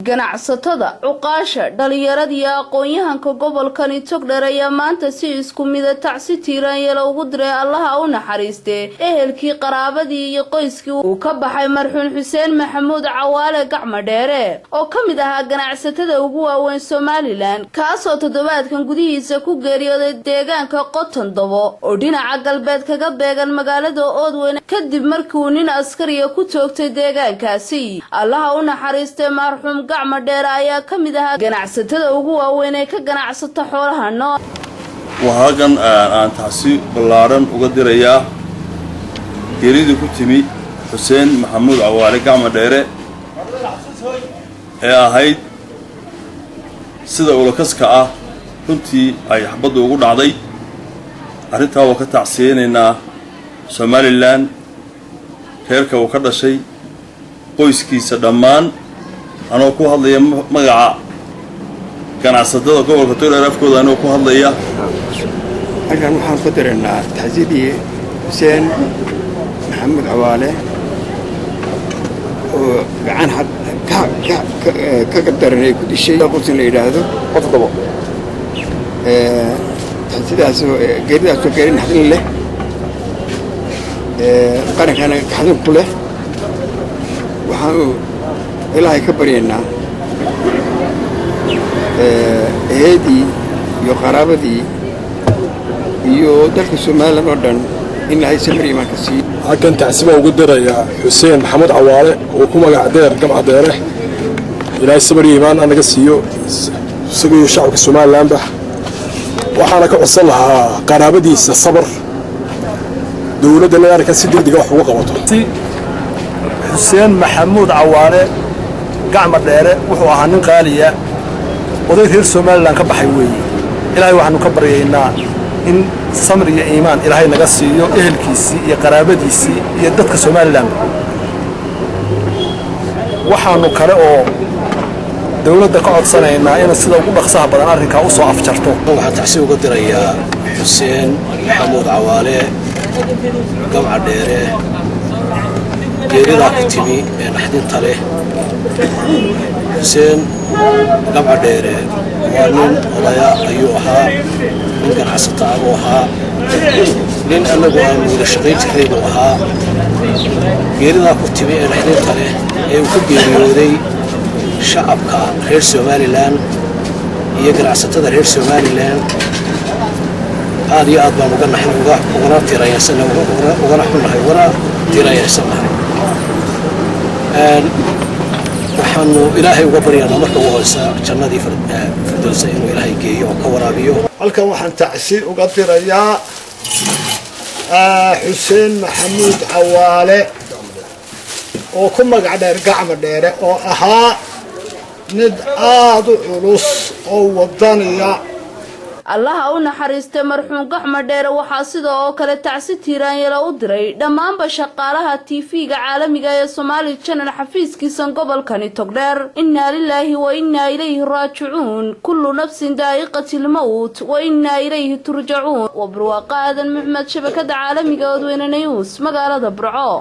Ganacsatada, cuqaasha, dhalinyarada iyo aqoon-yahanka gobolkani Togdheer ayaa maanta si isku mida tacsi tiiraanyela ugu diray, Allaha u naxariistee, ehelkii, qaraabadii iyo qoyskii uu ka baxay marxuum Xuseen Maxamuud Cawaale Gacmo Dheere, oo ka mid ahaa ganacsatada ugu waaweyn Somaliland, kaasoo toddobaadkan gudihiisa ku geeriyooday deegaanka Qotondobo oo dhinaca galbeed kaga beegan magaalada Oodweyne, kadib markii uu nin askariya ku toogtay deegaankaasi. Allaha u naxariistay, marxuum Gacmo Dheere ayaa ka mid ahaa ganacsatada ugu waaweyn ee ka ganacsata xoolaha nool. Waxaa halkan aan tacsi ballaadhan uga dirayaa geeridii ku timi Xuseen Maxamuud Cawaale Gacmo Dheere ee ahayd sida ulakaska ah runtii ay xabaddu ugu dhacday. Arrintaa waa ka tacsiyeynaynaa Somaliland, reerka uu ka dhashay, qoyskiisa dhammaan, anoo ku hadlaya magaca ganacsatada gobolka Togdheer afkooda anoo ku hadlaya. Halkan waxaan ku diraynaa tacsidii Xuseen Maxamuud Cawaale oo gacan ka gardaran ay ku dishay qosin la yidhaahdo Qofdabo. Tacsidaasoo geeridaasoo geeri naxdin leh, qarankana naxdin ku leh. Waxaanu Ilaahay ka baryaynaa eheedii iyo qaraabadii iyo dalka Somaliland oo dhan in Ilaahay samir iimaanka siiyo. Halkan tacsi baan ugu dirayaa Xuseen Maxamuud Cawaale oo ku magac dheer Gamca Dheere. Ilaahay samir iyo iimaan anaga siiyo, isaga iyo shacabka Somalilandba. Waxaana ka codsan lahaa qaraabadiisa sabar, dowladda arrinkan si degdega wax uga qabato. Xuseen Maxamuud Cawaale Gacma Dheere wuxuu ahaa nin qaaliya, oday reer Somaliland ka baxay weeye. Ilaahay waxaanu ka baryaynaa in samir iyo iimaan Ilaahay naga siiyo, ehelkiisii iyo qaraabadiisii iyo dadka Somaliland. Waxaanu kale oo dowladda ka codsanaynaa inay sida ugu dhaqsaha badan arrinkaa u soo afjarto. Waxaan tacsi uga dirayaa Xuseen Maxamuud Cawaale Gamca Dheere geeridaa ku timi ee naxdinta leh. Xuseen Gamca Dheere waa nin odaya ayuu ahaa, nin ganacsata ah buu ahaa, nin annagu aanu wada shaqayn jirray buu ahaa. Geeridaa ku timi ee naxdinta leh ee uu ka geeriyooday, shacabka reer Somaliland iyo ganacsatada reer Somaliland aad iyo aad baan uga naxnay, ugana tiiraayeysannahay, ugana xunnahay, ugana tiiraayeysannahay. Waxaanu Ilaahay uga baryaynaa marka ugu horeysa jannadii Firdowsa inuu Ilaahay geeyo oo ka waraabiyo. Halkan waxaan tacsi uga dirayaa Xuseen Maxamuud Cawaale oo ku magac dheer Gacma Dheere, oo ahaa mid aada u culus oo wadaniya. Allaha u naxariistay, marxuum Gacma Dheere waxaa sida oo kale tacsi tiiraanyala u diray dhammaanba shaqaalaha TV-ga caalamiga ee Somaali Channel xafiiskiisan gobolkani Togdheer. Innaa lilaahi wa innaa ilayhi raajicuun. Kullu nafsin daa'iqati lmowt wa innaa ilayhi turjacuun. Waa Barwaaqo Aadan Maxmed, shabakada caalamiga Odweyne News, magaalada Burco.